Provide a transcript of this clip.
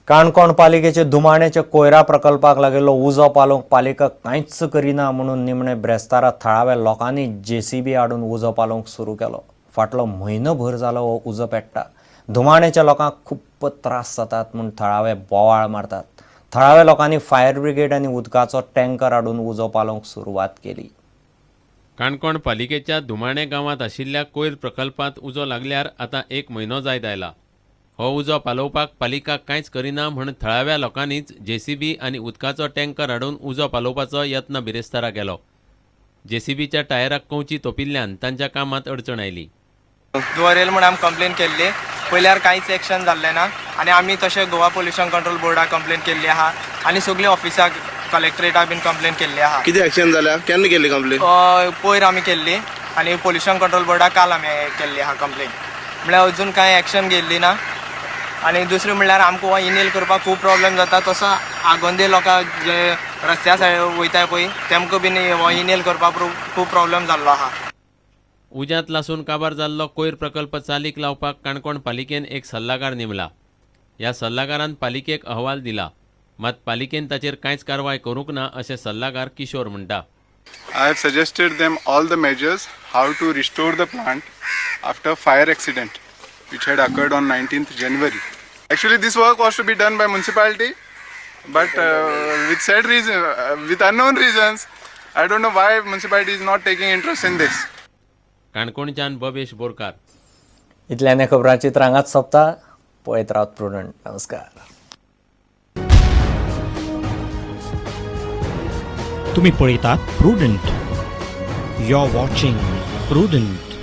काणकोण पालिकेचे धुमाण्याच्या कोयरा प्रकल्पाक लागिल्लो उजो पालोवंक पालिका कांयच करिना म्हणून निमणे ब्रेस्तारा थळाव्या लोकांनी जेसीबी हाडून उजो पालोवंक सुरू केलो. फाटलो म्हयनोभर जालो हो उजो पेट्टा. धुमाण्याच्या लोकांक खूब त्रास जातात म्हूण थळावे बोवाळ मारतात. थळाव्या लोकांनी फायर ब्रिगेड आनी उदकाचो टँकर हाडून उजो पालोवंक सुरवात केली. काणकोण पालिकेच्या धुमाणें गांवांत आशिल्ल्या कोयर प्रकल्पांत उजो लागल्यार आतां एक म्हयनो जायत आयला. हो उजो पालोवपाक पालिका कांयच करिना म्हण थळाव्या लोकांनीच जेसीबी आनी उदकाचो टँकर हाडून उजो पालोवपाचो यत्न बिरेस्तारा केलो. जेसीबीच्या टायराक कंवची तोपिल्ल्यान तांच्या कामांत अडचण आयली. दुवारेल म्हूण आमी कंप्लेन केल्ली, पयल्यार कांयच एक्शन जाल्लें ना आनी आमी तशें गोवा पोल्युशन कंट्रोल बोर्डाक कंप्लेन केल्ली आहा आनी सगळे ऑफिसाक कलेक्ट्रेटाक बीन कंप्लेन केल्ली आहा. कितें एक्शन जाल्या? केन्ना केली कंप्लेन? पयर आमी केल्ली आनी पोल्युशन कंट्रोल बोर्डाक काल आमी केल्ली आहा कंप्लेन. म्हळ्यार अजून कांय एक्शन घेयल्ली ना. आनी दुसरें म्हणल्यार आमकां हो इनेल करपाक खूब प्रॉब्लेम जाता. तसो आगोंदे लोकांक जे रस्त्या सायड वयता पळय तेमकां बीन हो इनेल करपाक खूब प्रॉब्लेम जाल्लो आहा. उज्यांत लासून काबार जाल्लो कोयर प्रकल्प चालीक लावपाक काणकोण पालिकेन एक सल्लागार नेमला. ह्या सल्लागारान पालिकेक अहवाल दिला, मात पालिकेन ताचेर कांयच कारवाय करूंक ना अशें सल्लागार किशोर म्हणटा. I have suggested them all the measures how to restore the plant after fire accident which had occurred on 19th January. Actually, this work was to be done by municipality, but with said reason, with unknown reasons, I don't know why municipality is not taking interest in this. काणकोणच्यान बबेश बोरकार. इतल्यान खबरांची रांगात सोंपता. पळयत रावत prudent. नमस्कार. तुम्ही पळयतात Prudent. You are watching Prudent.